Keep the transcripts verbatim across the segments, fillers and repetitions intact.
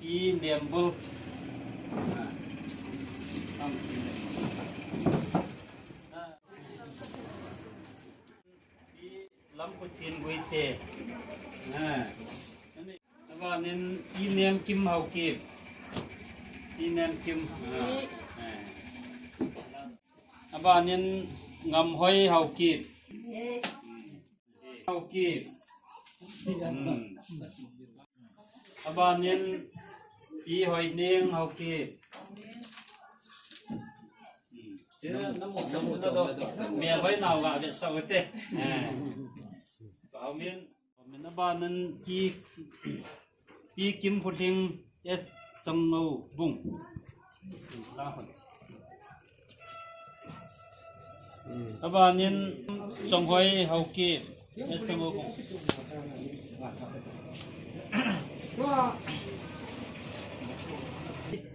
Pi Nembul. Pi Lampuchin Guite. Abanin Pi Nemkim Haokip. Pi Nemkim. Abanin Ngamhoi Haokip. Haokip. Hmm. Abanin Pi Hoining Haokip. Hmm. Melhoi nau ga vetsah ute. Amin. Amin. Abanin Pi Pi Kimkholing S Changoubung. Abanin Chonghoi Haokip S Changoubung.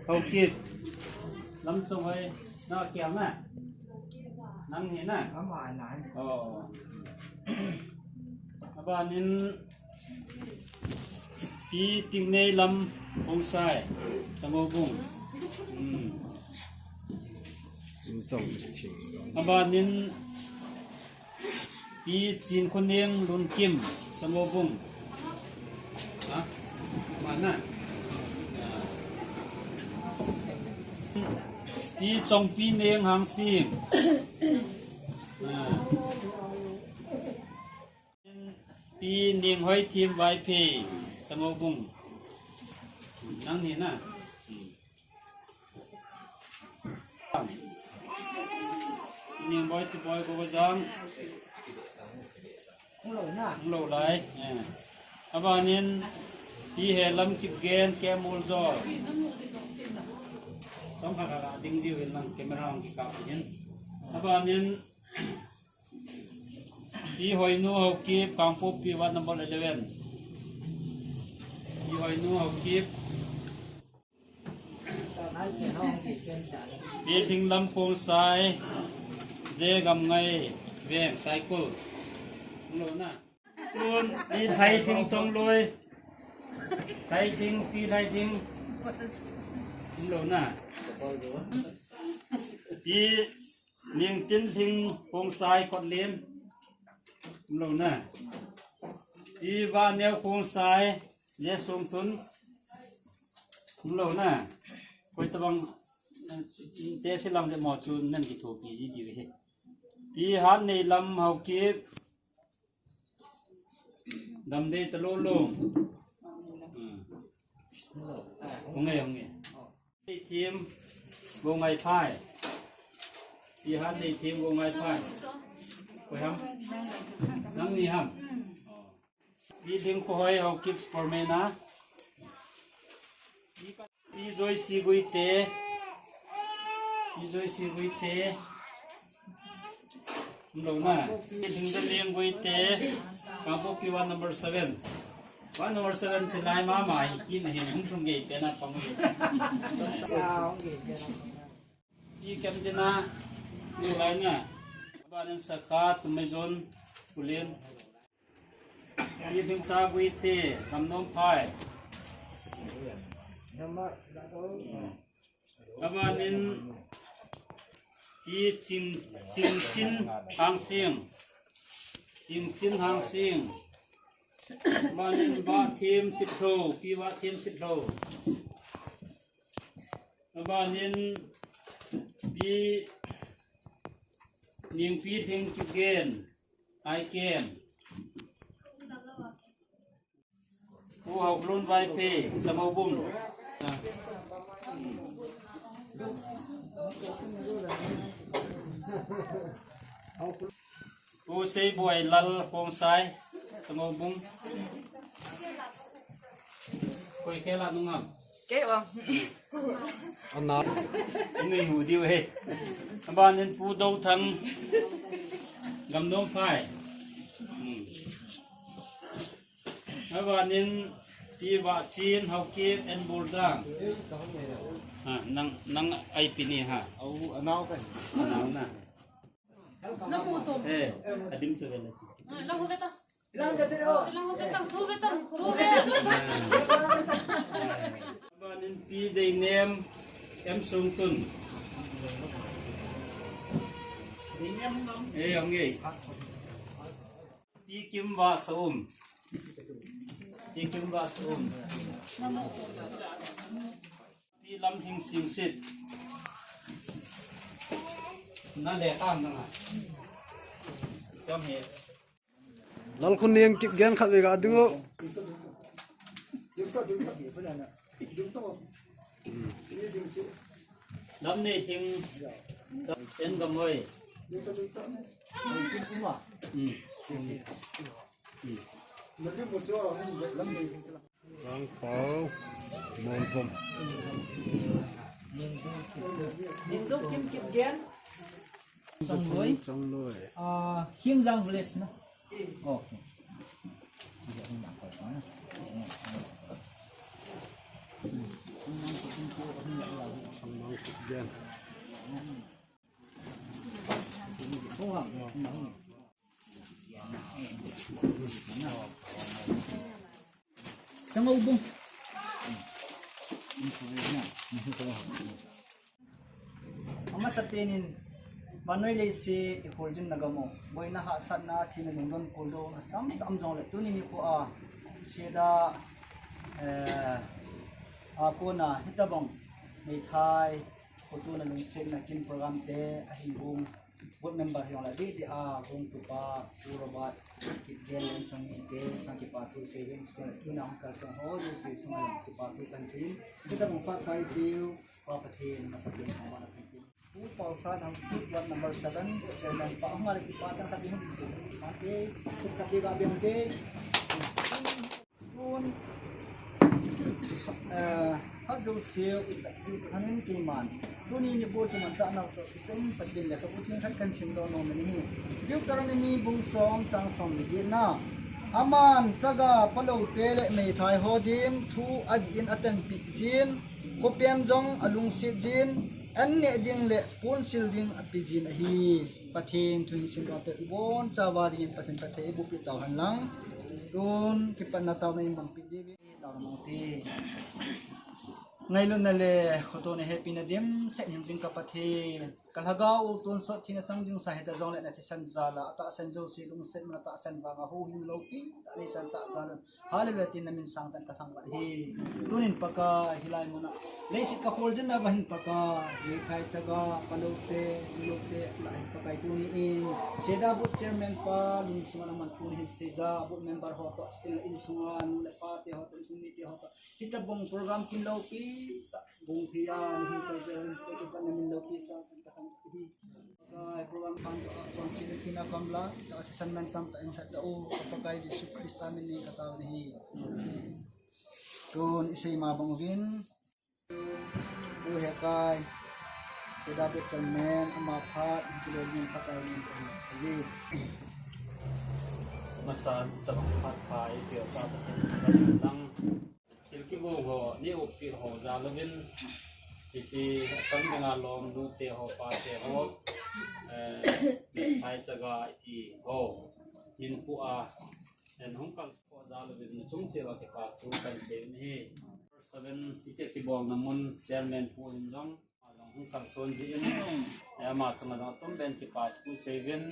Haokip. Lam Chonghoi. Na kiang na. Nang hi na. Oh. Abanin Pi Tingneilam Khongsai, Changoubung. Hmm. Abanin Pi Chinkhoning Lunkim, Changoubung. Ha? Mana? Pi Chongpining Hangsing. Pi Ninghoithim Vaiphei, Changoubung. Nang hi na. Ningboi Tiboi Gogajang. Hung lou lai. Abanin Pi Helam Kipgen Kemul jo. Chong kha kha ding jiu hin lang camera hung kikap hin. Abanin Pi Hoinu Haokip, Kangpokpi ward number eleven. Pi Hoinu Haokip. Pi Lhinglam Khongsai, J Gamngai, Veng Saikul. Hung lou na. Tun, Pi Lhailhing Chongloi. Lhailhing, Pi Lhailhing. Hung lou na. Pi Ningtinlhing Khongsai Kotlen. Hung lou na. Pi Vaneo Khongsai, Jesungtun. Hung lou na. Koi tabang, eh, te silang de mo chu nan kithopi ji diu hi. Pi Hatneilam Haokip. Damdei talou lou. Hmm. Hung e, hung e. Hatneithim Gongai Phai. Pi Hatneithim Gongai Phai. Koi ham? Nangni ham? Pi Lhingkhohoi Haokip Sportman a. Pi Joyce Guite. Pi Joyce Guite. Hung lou na. Pi Lhingdaleng Guite. Kangpokpi ward number seven. Ward number seven chu lai mama hi kit na hin hung lhung gei pen a pang gei. Pi Kemtina. Hung lou lai na. Abanin Sakha Tumeijun Pulin. Pi Lhingcha Guite, Gamnom Phai. Abanin Pi Ching, Chingchin Hangsing. Chingchin Hangsing. Abanin Vahthem Sitlhou, Pi Vahthem Sitlhou. Abanin Pi Ningpilhing Kipgen, Aiken. Pu Haoklun Vaiphei, Changoubung. Pu Seiboi Lal Khongsai, Changoubung. Koi khel a nung ham? Kei o. Ana. Inui hu diu he. Abanin Pu Douthang, Gamnom Phai. Hmm. Abanin Pi Vahchin, Haokip, N. Boljang. Ha, nang, nang ahi pi ni ha. Au, anao ka. Anao na. Eh, adim chu vela chi. Abanin Pi Deinem, M. Songtun. Eh, ang eh. Pi Kimvahsaum. Pi Kimvahsaum. Pi Lamhing Singsit. Na le ka na. Jam he. Lalkhunniang Kipgen khat vei ga ding o. Lamneithing, N. Gamoi. Hmm. Hmm. Jangpao, Monvom. Ningjung Kim Kipgen. Chongloi. Chongloi. Ah, Hingjang Village na. Okay. Changmang Kipgen. Changou bung. Amasapen in, vannoi leiset i kholjinna gam u, boina hahsatna, thina lungdon koldohna tamtah um jongle, tuni nikho a, Seda, eh, a kona, hitobang, meithai, khotona lungsetna kin program te, ahin gong, board member hijongle, didi a, gong tupa, Pu Robert, Kipgen, Lemsangmi te, kakipathu seivin, tuna hung kalson ho, Jesu sunga kakipathu kahin seiyin, hitobang phat kahipiu, Pa Pathen, amasapen in, Pu Paosan Haokip, ward number seven, chairman pa, ahung le kipa tah khat ding hung ding chu. Ante, kut khat ding ga beng te. Tun, eh, khat jouse, i ta, i ta hanin keiman. Tuni nikho chu manchah nau chu, i sen Pathen le kabu theng khat kahin simdoh nom in ahi. Deuteronomy bung som, chang som le get na. Aman chaga palou te le meithai ho din thu adih in atanpeh jin, khopem jong alungset jin, an neh ding le ponsil ding ape jin ahi. Pathen thu hi simdoh te, ibon chauva dingin Pathen phatthei eiboh peh tauhen lang. Tun kipatna taona in bang peh diu ve, taona mang te. Ngailutna le khotona hepina dimset hingjing ka Pathen. Ka lhagao u tonsot thina chang ding sa hita jongle na thisan jal a, atahsan jouse lungset mun a tahsan vang a huhhing loupi tah le chan tah jal un. Hallelujah tin na min sangtah in ka thangvah e. Tunin Pakai hilai mun a leiset ka kholjin na va hin Pakai, meithai chaga, palou te, nulou te, la hin Pakai tuni in. Seda booth chairman pa, lungsung a na man thu na hin seija, booth member ho toh, chuteng le insung a, nu le pa te ho toh, insung mite ho toh. Hitobang program kin loupi tah, bung thei a, na hin Pakai, Pakai kipatna min loupi sa, ka thangvah e. Kai program pan to chonset le thina kamla, ta thisan man tamtah in lhat tau, ka Pakai Jesu Christa min in ka tao nahi. Tun isei ma bang uvin. Pu Hekai, Seda booth chairman, ama phat, kilo min Pakai min ka hi. Masa tabang phat pha, i pio pa ta lang. Thil kigong ho, nei upi ho jal uvin, hiche achang dinga lom nu te ho, pa te ho, eh, meithai chaga iti ho, min pu a, en hung kal ho jal uvin, nachung cheh uva kipa thu kahin sei u ahi. Seven, hiche kibolna mun chairman pu hin jong, ama jong hung kalson jin, eh, ama chunga jong atum ben kipa thu sei uvin,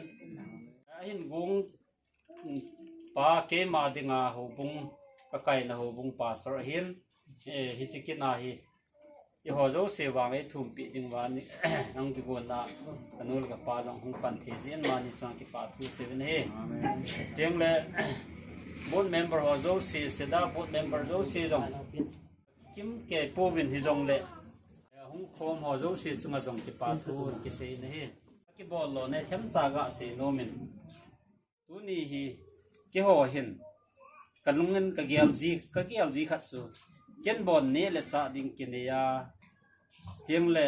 ahin gong pa keima dinga houbung, ka kaina houbung pastor ahin, eh, hiche kin a hi, eiho jouse vang eithumpi ding uva ni, nang kigonna, ka nu le ka pa jong hung pan thei jin, amani chunga kipa thu sei uvin ahi. Amen. Chuteng le, board member ho jouse, Seda board member jouse jong, kimkei pouvin hijongle, eh, hung khom ho jouse chunga jong kipa thu kisei in ahi. Kibol lona themcha ga sei nom in. Tuni hi, keiho hin, ka lungin ka gel ji, ka gel ji khat chu, ken bon neh le chah ding kinei a, chuteng le,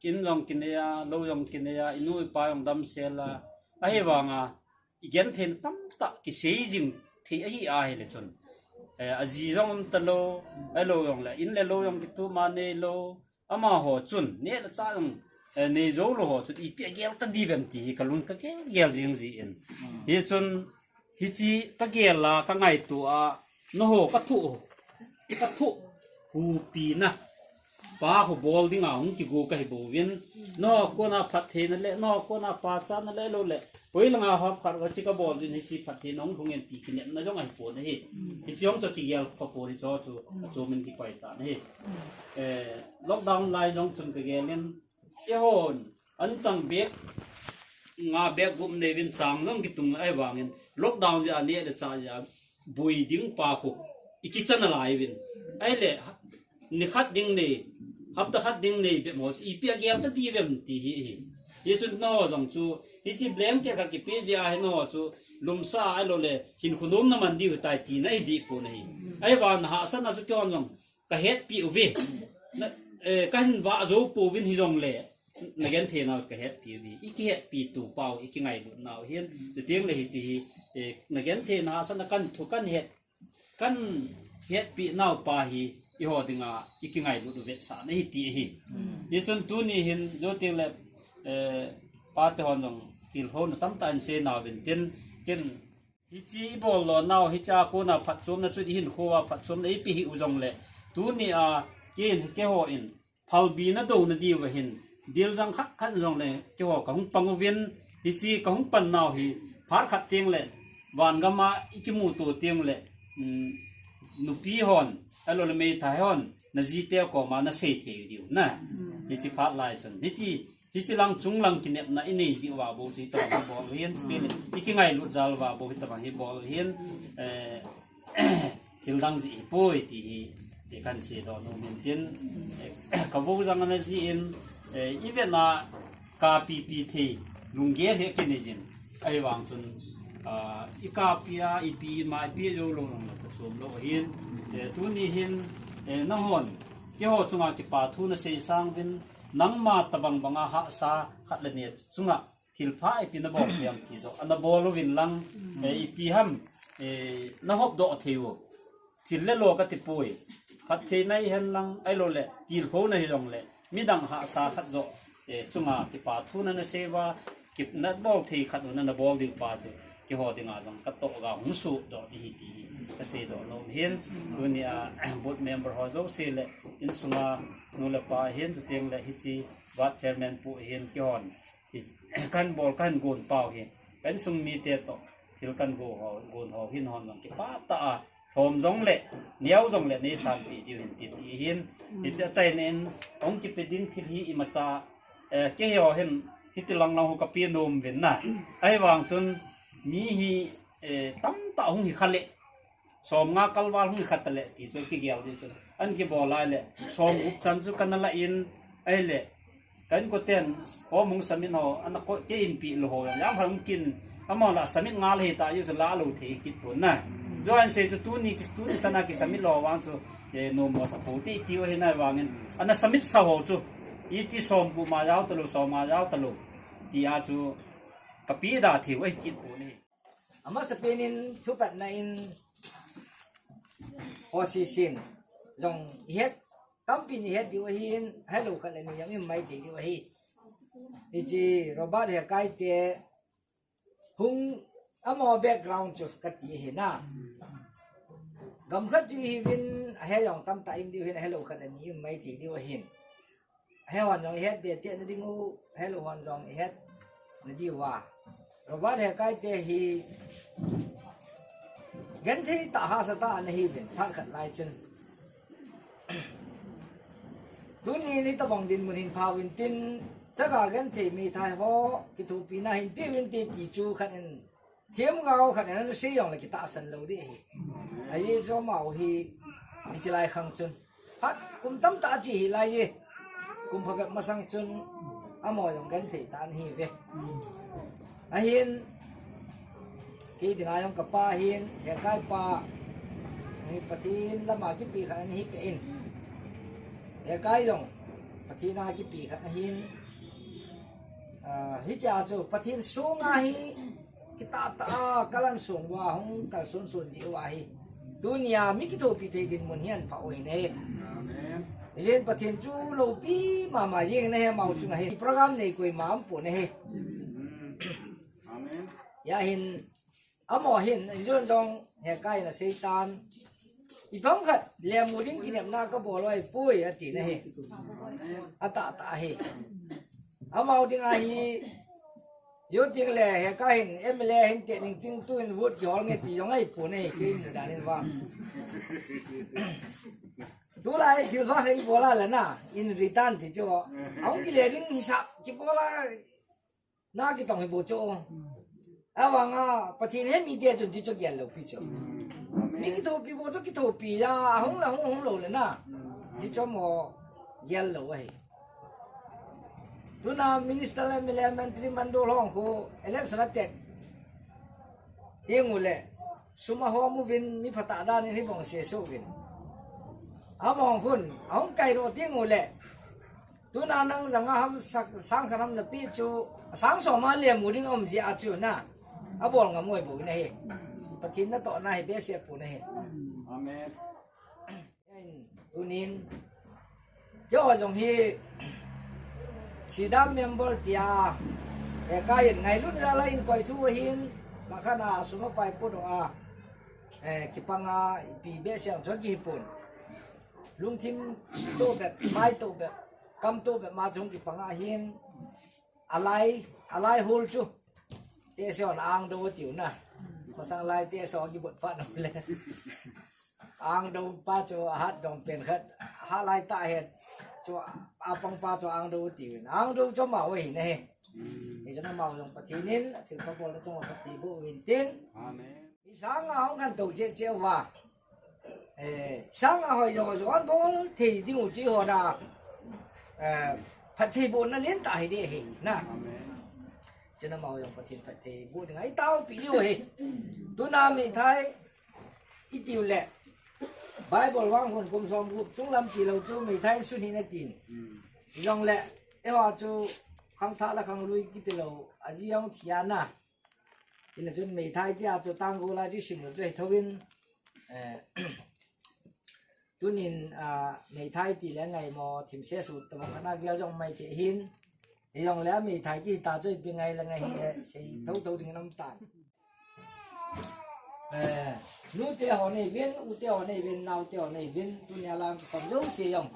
in jong kinei a, lou jong kinei a, i nu i pa jong damsel a, ahivanga, igentheina tamtah kisei jing thei ahi ahile chun, eh, aji jong um talou, ahilou jongle in le lou jong kituh ma neilou, amaho chun neh le chah jong, eh, nei jou lou ho chun ipi agel ta diu vem ti hi kalung kagel gel jing jin. Hichun hiche kagel a kangaito a, nangho kathoh, kathoh hupina pa ho bol dinga hung kigo kahi bouvin, nangho kona phattheina le, nangho kona pachatna le, lou le, hoilanga hapkhat uva hiche kabol din hiche phattheina hung lhung in ti kinepna jong ahipon ahi. Hiche jong chu kigel pha pon hiche chu, achomin kikoi tan ahi. Eh, lockdown lai jong chun kagelin, eihon anchang bag nga bag gup neiyuvin chang jong kitung ahivangin, lockdown jeh a neh le chah jeh a boi ding pa khu ikichan alai uvin. Ahile, nikhat ding nei, hapta khat ding nei bep ho chu ipi agel ta diu vem ti hi ahi. Hichun nangho jong chu, hiche blanket khat kipe jeh a hi nangho chu, lumsa ahilou le hinkho nomna man diu hitai tina hi dehpon ahi. Ahivangin hahsatna chu keihon jong kahetpi uve. Na, eh, kahin vah jou pouvin hijongle, nagenthei nau kahetpi uve. Ikihetpi tu pau, ikingailut nau hin. Chuteng le hiche hi, eh, nagenthei na hahsatna kan thu kan het, kan hetpi nau pa hi, eiho dinga ikingailut u vetsahna ahi ti ahi. Hichun tuni hin, chuteng le, eh, pate hon jong tilkhouna tamtah in sei nauvin tin, tin hiche ibol lo nau, hiche a kona phatchomna chu ihinkho a phatchomna ipe hih u jongle, tuni a ken keiho in phalbi na douna diu ahin, diljang khat khat jongle keiho kahung pang uvin, hiche kahung pan nau hi phat khat teng le, van gam a ikimuto teng le, um, nupi hon, ahilou le meithai hon, najite koma nasei thei diu na. Hiche phat lai chun, hiti, hiche lang chung lang kinepna inei jeh uva bou chu hitobang hi bol u hin, chuteng le, ikingailut jal uva bou hitobang hi bol u hin, eh, thil dang jeh hipoi ti hi, ti kahin seidoh nom in tin, eh, kavou jang ana jin, eh, ivet na kapipi thei, lunggel hi kinei jin. Ahivang chun, ah, ikapi a, ipi ima, ipi jou lou jong le phatchom lou ahin, eh, tuni hin, eh, nanghon, keiho chunga kipa thu nasei sang uvin, nangma tobang banga hahsa khat le ni chunga thilpha ipi nabol thei ham ti joh, ana bol uvin lang, eh, ipi ham, eh, nahopdoh thei u. Thil le lo kati poi. Phattheina hihen lang, ahilou le, tilkhouna hijongle, midang hahsa khat joh, eh, chunga kipa thu nana sei uva, kip nabol thei khat u nana bol diu pa chu, keiho dinga jong katoh ga hung sohdoh ding ahi ti hi kaseidoh nom hin, tunia, board member ho jouse le, insunga nu le pa hin, chuteng le hiche ward chairman pu hin, keihon hi, kahin bol, kahin gon pau hi, ka insung mite toh thil kahin go ho, gon ho hin hon jong kipah tah a, lhom jongle, neo jongle, neisanpeh diu hin tin ti hin, hiche achaina in, hung kipe ding thil hi imacha, eh, keiho hin, hiti lang lang ho kape nom uvin na. Ahivang chun, mi hi, eh, tamtah hung hi kha le, som nga kalval hung hi kha tale ti chu kigel ding chu. Ahin kibol lai le, som gup chan chu kana la in, ahile, ka inkoten form hung submit ho, ana ko, kei inpeh lou ho, jam phat hung kin, amaho la submit ngal hita jeh chu la lou thei kit pon na. Joh ahin sei chu tuni ki, tuni chana ki submit lou vang chu, eh, nommo sa pou ti, ti u ahi na vangin, ana submit sa ho chu, iti som gup ma jao talou, som nga jao talou, ti a chu, kape da thei u ahi kit pon ahi. Amasapen in thupatna in hosisin jong ihet, tampin ihet diu ahin, helou khat le ni jong imai thei diu ahi. Hiche Robert Hekai te hung amaho background chu kati ahi na. Gam khat chu ihiuvin, ahe jong tamtah um diu ahin, helou khat le ni imai thei diu ahin. Ahe hon jong ihet be cheh na ding u, helou hon jong ihet na diu a. Robert Hekai te hi genthei tah hahsa tah ana hiuvin, phat khat lai chun. Tuni nitobang dinmun hin phauvin tin, chaga genthei meithai ho, kithopina hin peuvin te ti chu khat in themgao khat in ana sei jongle kitahsan lou ding ahi. Ajeh chu amaho hi, hiche lai khang chun. Phat kum tamtah ache hih lai e. Kum phabep masang chun amaho jong genthei tah ana hiuve. Ahin, kei dinga jong kapa hin, Hekai pa, hi Pathen lama kipe khat ana hi peh in. Hekai jong, Pathen a kipe khat ahin. Ah, hitia chu, Pathen sunga hi, Tah tah a kalan sung uva hung kalson son ji uva hi. Tunia mi kithopi thei dinmun hi ahin pha u ahi. Amen. Ijeh inem Pathen chu loupi mama jeng ahi amau chunga hi. Program nei koima aumpon ahi. Amen. Hijeh hin amaho hin, injon jong hekai na Satan. Ipi ham khat, lemu ding kinepna kabol u ahipoi, ati na hi. Atah tah ahi. Amau ding ahi, yo ding le hekai hin, M L A hin te ning ting tu in vote kihol nge ti jong ahipon ahi, kei mu dan in vang. Tulai thil vang hi bol a le na, in return ti chu. Ahung kile ding hisap, kibol a. Na kitong hi bou chu. Avanga Pathen he mi dia chu ji chu gel lou pi chu. Mi kithopi bou chu kithopi a, ahung la hung hung lou le na. Ji chu mo gel lou ahi. Tuna minister le M L A mantri mandal hung khu election a tet. Ti ngu le. Sum a hom uvin mi phatah dan in hi bong se su uvin. Among hun, ahung kai ro ti ngu le. Tuna nang janga ham sak-, sang khat ham na pi chu, sang som a lemu ding um jia chu na. Abol ngam u ahi bou na hi. Pathen natohna hi behseh pon ahi. Amen. Tunin, keiho jong hi, SIDA member tia, hekai in ngailutna jal a hin koi thu ahin, ma khat a sum a pai put a, eh, kipang a, ipi behseh jong kihi pon. Lungthim toh bep, mai toh bep, kam toh bep ma jong kipang a hin, alai, alai hol chu. Te se on ang do tiu na. Masang lai te se on kibot pha na le. Ang do pa chu ahat dong pen khat. Ha lai ta het chu apang pa chu ang do tiu na. Ang do chu amau ahi na he. Hichu amau jong Pathen in, athil pha bol na chunga Pathen boh uvin tin. Amen. Isanga hung khantou cheh cheh uva. Eh, sanga hoi jong jong an bol thei ding u chi ho na. Eh, phatthei bohna len tah hi ding ahi na. Amen. Chuna amau jong Pathen phatthei boh ding a itao pi diu ahi. Tuna meithai i tiu le. Bible vang hon kum som gup chunglam ti lou chu meithai in sun hi na tin. Hmm. Jong le, eiho chu khangthah le khanglui kiti lou, aji jong thi a na. Ile chun meithai tia chu tanggu la chu sim lou chu hi thovin, eh, tunin, ah, meithai ti le ngai mo, thim se su, tabang khana gel jong mai te hin. Hi jong le meithai kiti chu ipi ngai le ngai hi le, sei tho tho ding nom tan. Eh, nu te ho nei vin, u te ho nei vin, nau te ho nei vin, tunia lang ki pam jong se jong.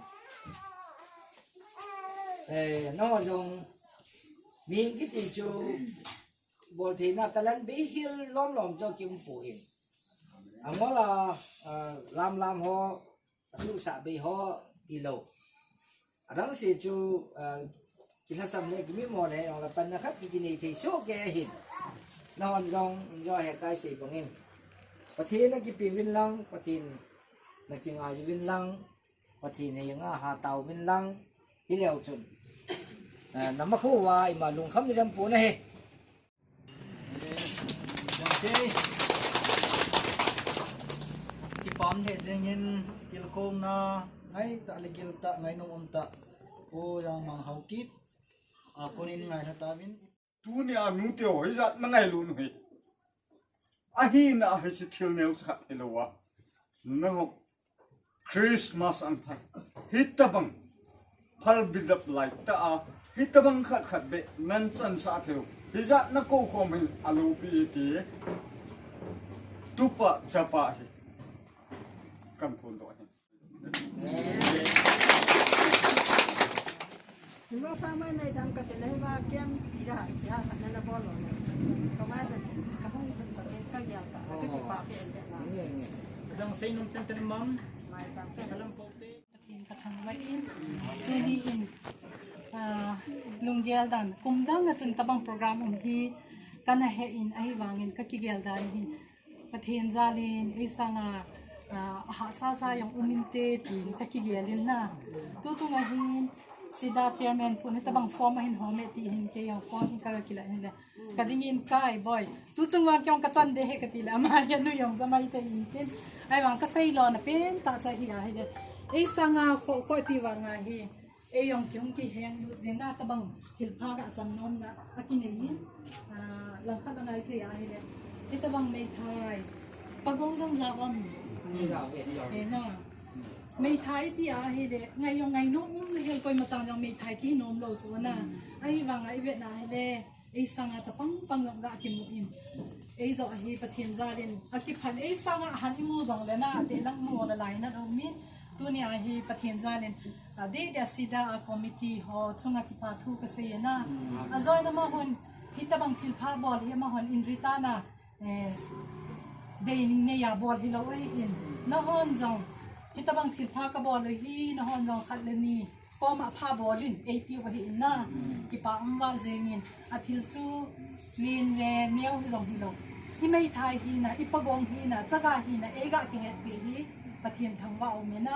Eh, no jong, mi kiti chu, bol theina talent bei hil lom lom chu ki um poi. Angol a, ah, lam lam ho, asuhsah bei ho, ti lou. Adang se chu, ah, kilhasam le, kimi mo le, jong la panna khat chu kinei thei soh kei ahin. Nahon jong, injo hekai sei bangin. Pathen a kipe uvin lang, Pathen na kingai uvin lang, Pathen henga hatah uvin lang, hi leu chun. Ah, na ma khu uva, ima lungkham ni dam pon ahi. Jangte. Kipam le jengin tilkhouna ngaitah le giltah ngainom umtah Pu Jangmang Haokip a konin ngailha tauvin. Tunia nu te ho hijat na ngailu nu hi. Ahina hiche thil neocha khat hilou a. Nangho Christmas ang phat. Hitabang. Phal bidap lai ta a. Hitabang khat khat beh nan chansah thei u. Hijat na kou khom hi aloupi ti. Tupa chapa hi. Kan phondoh hi. Hima sa mai mai dang ka te na hima kiam ti da ha, ti ha, na na bol lo. Ka mai ka, ka hung ka ke ka ya ka, ka ti pa pe na. Dang sei nom ten ten mam. Mai dang te. Kalam po te. Pathen ka thangvah in, tuni in, ah, lunggel dan, kum dang a chun tabang program um hi, kana he in, ahivangin ka kigel dan hi. Pathen jalin, ei sanga, ah, ahahsa sa jong um inte, tin ka kigel in na. Tu chunga hin, SIDA chairman pu ni tabang form ahin hom e ti hin, kei jong form hi ka kila hin le. Ka dingin kai boi. Tu chunga kei jong ka chan de he ka ti le ama hi anu jong jamai te in tin. Ahivang ka sei lo na pen tah cha hi a hi de. Ei sanga kho kho ti vanga hi. Ei jong kihung kiheng lut jeng na, tabang thilpha ka chan nom na, a kinei in, a, langkhat a ngai sei a hile. Hitabang meithai, pagong jong ja um. Ei na. Meithai ti a hile, ngai jong ngai nom um le hel koima chang jong meithai ki nom lou chu na. Ahivang a i vet na hile. Ei sanga chapang pang jong ga kimu in. Ei jong ahi Pathen jal in. A kiphan ei sanga han i mu jong le na, te lang mu le lai na dong min. Tuni ahi Pathen jal in. A de de sida a committee ho chunga kipa thu ka sei na. A joi na ma hon. Hitabang thilpha bol hi ma hon in rita na. Eh, dei ning nei a bol hi lou ei in. Na hon jong. Hitabang thilpha ka bol hi na hon jong khat le ni. Koma pha bolin, eighty vahi in na, kipa um val jengin, a thil chu lin le neo hi jong hi lou. Hi meithai hi na, i pagong hi na, chaga hi na, ei ga kihet pi hi, Pathen thangvah um e na,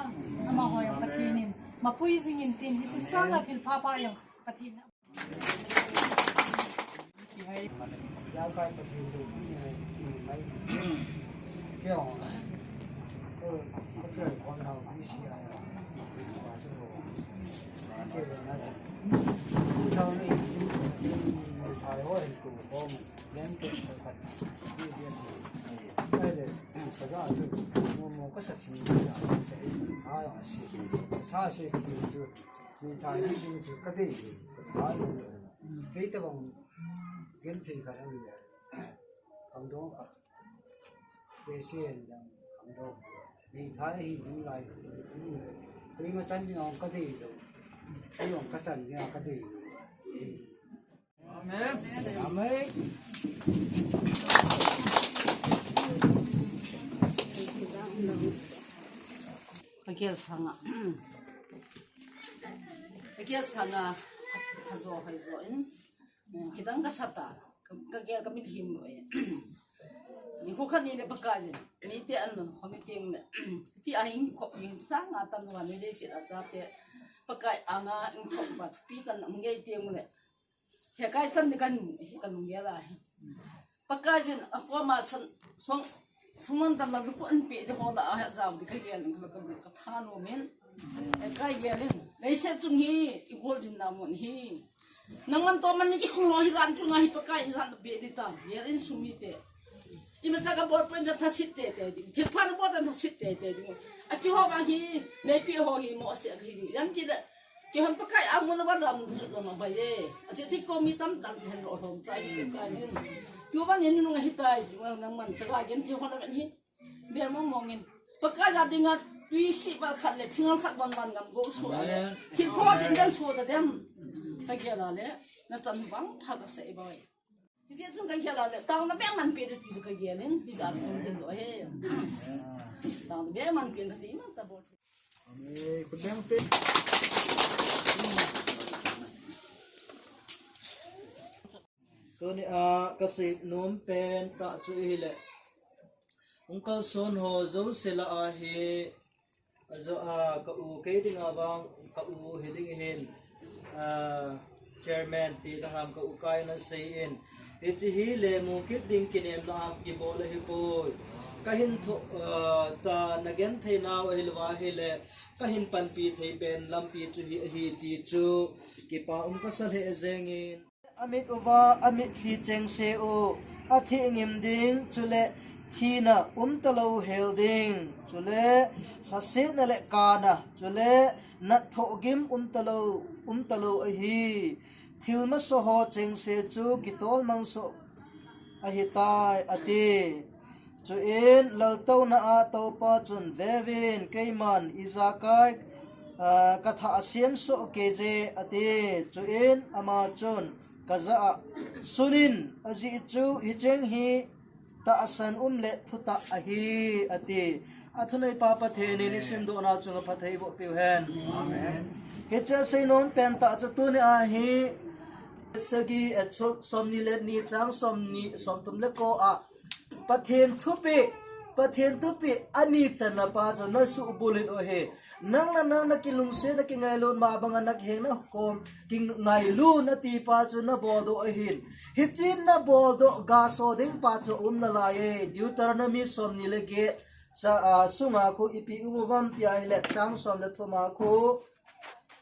ama hoi Pathen in, mapui jingin tin, hi chi sanga thil pha pa jong, Pathen. Sialkai Pathen dei pi ni hai ti mai. Kei ong. Ko ko kei kon hau ni si ai. Kei na. Tau ni ti ni sai ho hin ko ko. Len ke ko ka. Ni dia ni. Ai le. Sa ga tu. Mo mo ka sa ti ni ya. Sa ai si. Sa si ti tu. Ni tai ni tu ka dei. Ai. Kei tabang. Gen thei khat a ni a. Khangdong khat. Kei sien dang khangdong. Ni tai hi ding lai. Koima chan ding a ka dei lou. Kei jong ka chan ding a ka dei lou. Amen. Amen. Ka gel sanga. Ka gel sanga. Ka jo hai jo in. Kidang ka sa ta, ka, ka, ka, ka min him lo e. Ni ko khan ni le Pakai jin, ni te an lo, ko mi te le. Ti a hing ko hing sanga tan wa ni le si a cha te. Pakai anga in ko ba pi kan am nge te le. He kai chan ni kan, kan nge la hi. Pakai jin a ko ma chan song, song an tan la ko an pi de ho la a ha za de ka gel ka, ka, ka tha no men. E kai gel in. Nei se chung hi, i gol jin na mon hi. Nang man to man ni ki khong hi jan chunga hi Pakai in jan be di ta. Yer in sumi te. Ima sa ka bol pen jan tha sit te te di. Thil pha na bol jan tha sit te te di. A ki ho ba hi, nei pi ho hi mo se hi. Yan ti da. Ki hon Pakai a mun ba lam su lo ma ba ye. A chi chi ko mi tam dang hen lo hom sa hi Pakai jin. Tu ba ni nu ngai hi tai ji nang man cha ga gen ti ho na ben hi. Ber mong mong in. Pakai ja dinga tui si ba khat le thingal khat ban ban ngam go su a le. Amen. Thil pho jin den su ta dem. Ka gel a le. Na chan bang pha ka sei ba. Hi je chung ka gel a le. Tau na beng man pe de ti ka gel in. Hi ja chung den lo he. Tau na beng man pe ka ti man cha bol. Amen. Ku beng te. Tuni a ka sei nom pen tah chu ahile. Hung kalson ho jouse lah a hi, a jo a ka u kei dinga vang ka u hi ding hin, a, chairman ti da ham ka u kai na sei in. Hichi hi le mu kit ding kinem na a kibol ahi poi. Ka hin tho, a, ta na gen thei nau ahile va hile. Ka hin panpi thei pen lampi chu hi ahi ti chu. Kipa um ka sa lheh jeng in. Amit uva, amit hi chengse u, a thih ngim ding, chule thina um talou hel ding, chule hasetna le kana, chule nat thoh gim um talou, um talou ahi. Thil masa ho chengse chu kitol mang soh ahitai, ati. Chuin laltouna a Toupa chun, "Vevin, keiman ijakai, ah, ka thah a siam soh kei je," ati. Chuin ama chun, "Ka jah a sun in, ajeh chu hicheng hi tahsan um le thutah ahi," ati. A thuneipa Pathen in i simdohna chunga phatthei boh peh u hen. Amen. Hiche a seinom pen tah chu tuni a hi sagi, eh, som, somni le ni chang somni, somthum le ko a Pathen thupeh, Pathen thupeh ani channa pa chu na suhbulhit u ahi. Nang le nang na kilungset na kingailut ma banga na kiheng na khom kingailut na ti pa chu na boldoh ahin. Hichun na boldoh ga so ding pa chu um nalai e. Deuteronomy somni le get cha, a, sunga khu ipi um uvam ti ahile chang som le thum a khu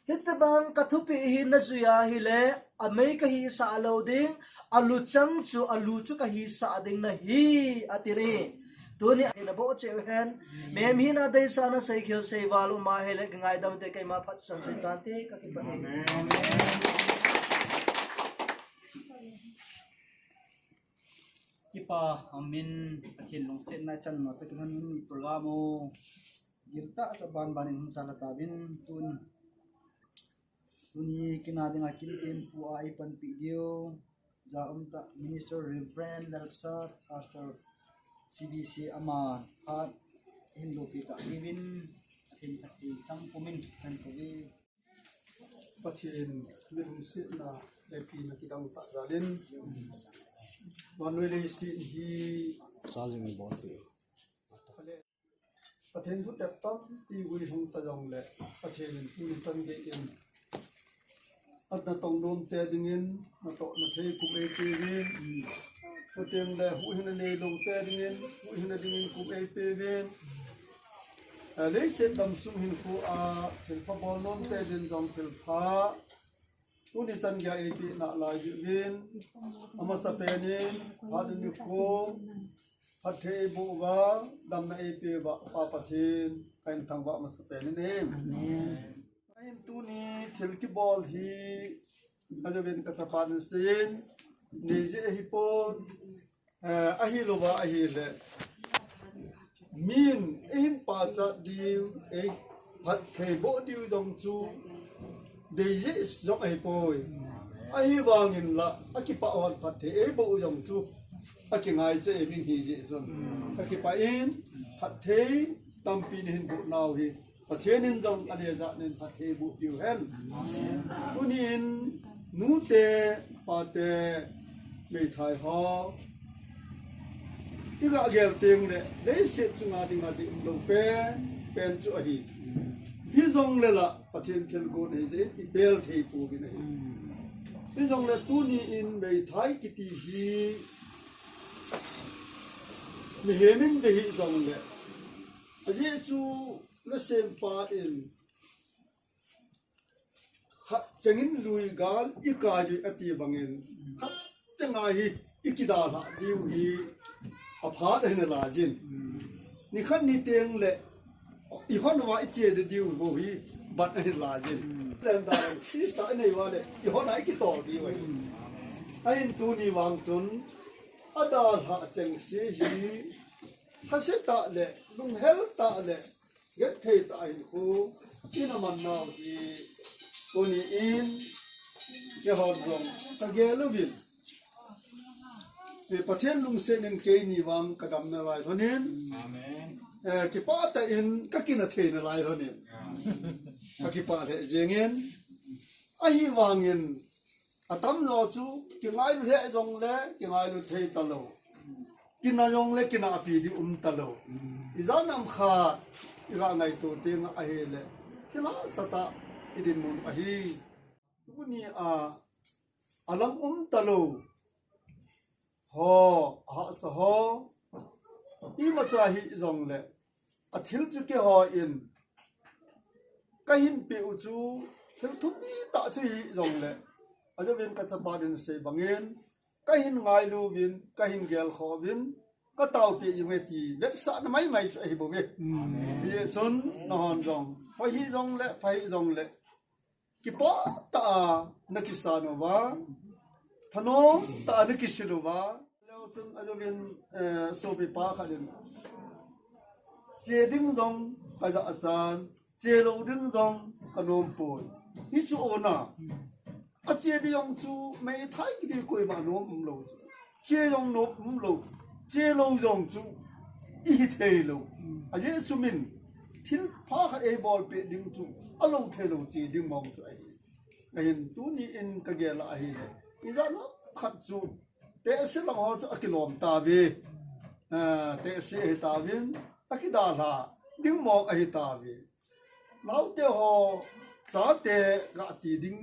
Hitobang ka thupeh hi na jui a hile, amei ka hisah lou ding, aluchang chu, alu chu ka hisah ding nahi, ati e. Tuni a na boh cheh u hen, mihem hina deisah na seikhel seival um a hile, ka ngaidam te keima phat chu san sui tante, ka kipah e. Amen. Kipa, amen. Pathen lungsetna chan ma, Pathen in program u giltah sa ban ban in hung sala tauvin tun. Tuni kina dinga kin thempu a eipanpi diu, ja umtah Minister Reverend Lalsat, Pastor C B C ama phat hin loupi tah diuvin, Pathen, Pathen chang pumin kan koi. Pathen mi lungsetna le pina kidang tah jal in, vannoi leiset hi charging bol ti. Pathen thutep tampi gui hung ta jongle, Pathen in tuni chan gei in, atna tong nom te dingin, natoh nathei kum eipeuvin, chuteng le huhhingna neilou te dingin, huhhingna dingin kum eipeuvin. Eh, leiset damsung hinkho a thilpha bol nom te din jong thilpha tuni chan gei a eipeh nalai uvin, amasapen in, phat nikho, phatthei eiboh uva, damna eipeh uva, Pa Pathen, kahin thangvah masapen in ahi. Amen. Ahin tuni thil kibol hi, ajouvin ka chapa in aseiyin, neijeh ahipon, eh, ahilouva ahile, min eihin pachat diu, eiphatthei boh diu jong chu, deijeh jong ahipoi. Ahivangin la, akipah hon phatthei eiboh u jong chu, akingai cheh e min hijeh chun. Akipah in, phatthei tampi nahin boh nau hi, Pathen in jong alejah in phatthei bohpiu hen. Tuni in nute, pate, meithai ho, iga gel teng le, leiset chunga dinga deium lou pen, pen chu ahi. Hijongle la, Pathen thilgon ahijeh in, ibel thei pouvin ahi. Hijongle tuni in meithai kiti hi, mihem in dei hijongle, ajeh chu, nasempa in khat chengin lui gal ikai uvin ati bangin, khat chenga hi ikidalhah diu hi aphat ahin laijin. Nikhat niteng le ihon uva iche diu bou hi bat ahin laijin. Len dan Christa inei uva le ihon a ikitol diu ahi. Ahin tuni vang chun adalhah chengse hi, lhase tah le, lunghel tah le, genthei tah hinkho ina man nau hi, tuni in, keihon jong kagel uvin. Eh, Pathen lungset in keini vang kadam nalai lhonin. Amen. Eh, kipah tah in kakina thei nalai lhonin. Amen. Kakipah lheh jengin. Ahivangin, atamjo chu, kingailu lheh jongle, kingailu thei talou. Kina jongle, kinapi ding um talou. Ijat ham khat, iga ngaito teng ahile, thil hahsa tah idinmun ahi. Tuni a, alang um talou ho, ahahsa ho, imacha hijongle, athil chu keihon kahin peh u chu, thil thupi tah chu hijongle, ajouvin kachapa in asei bangin, kahin ngailu uvin, kahin gelkhoh uvin, kataopeh jing uve ti vetsahna maimai chu ahibouve. Hijeh chun nahon jong, pha hijongle, pha hijongle, kipah tah a nakisan uva, thanom tah a nakisil uva. Leu chun ajouvin, eh, sopipa khat in, che ding jong kajah chan, che lou ding jong kanom poi. Hichu ona, ache ding jong chu meithai kiti koima nom umlou chu. Che jong nom umlou. Che lou jong chu ihi theilou. Ajeh chu min thilpha khat eibolpeh ding chu alou theilou che ding mong chu ahi. Ahin tuni in kagel a ahile, ijat ham khat chu tehse lang ho chu akilom tauve. Ah, tehse ahitauvin, akidalha ding mong ahitauve. Naote ho, chate gati ding,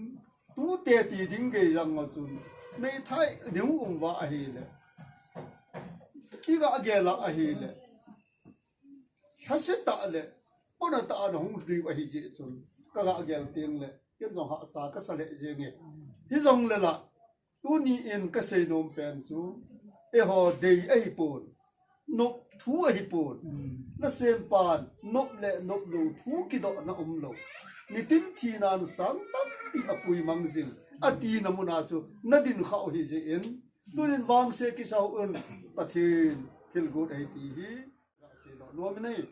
tute ti ding gei jong a chun, meithai ding um uva ahile, iga gel a ahile, lhase tah le, ona tah a nahung diu ahijeh chun, kaga gel teng le, Ken jong hahsa kasa lheh jenge. Hijongle la, tuni in kasei nom pen chu, eiho dei ahipon, nop thu ahipon. Nasempan nop le nop lou thu kidohna umlou, nitin thinan sang tampi apui mang jing, atina muna chu nadin khah u hijeh in, tunin vangse kisa hih un, Pathen thilgot ahi ti hi kasei nom in ahi.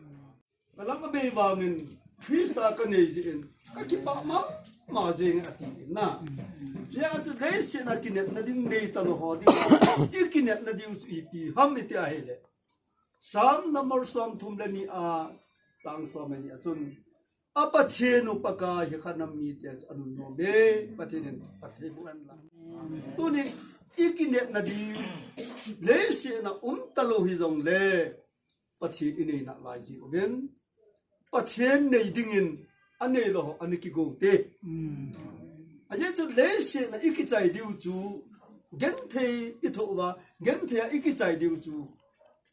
Kalam abei vangin Christa kanei jeh in kakipah mama jeng ati in na. Hijeh a chu leiset a kinepna ding nei talou ho ding, ikinepna ding chu ipi ham iti ahile, Psalm number somthum le ni a, chang som le ni a chun, a Pathen u Pakai hi khanam mite chu anunnom e, Pathen in phatthei boh hen lang. Tuni ikinepna ding leiset a um talou hijongle, Pathen inei nalai jiuvin, Pathen nei dingin aneilou ho ana kigou te. Ajeh chu leiset a ikichai diu chu, genthei ithoh uva, genthei a ikichai diu chu,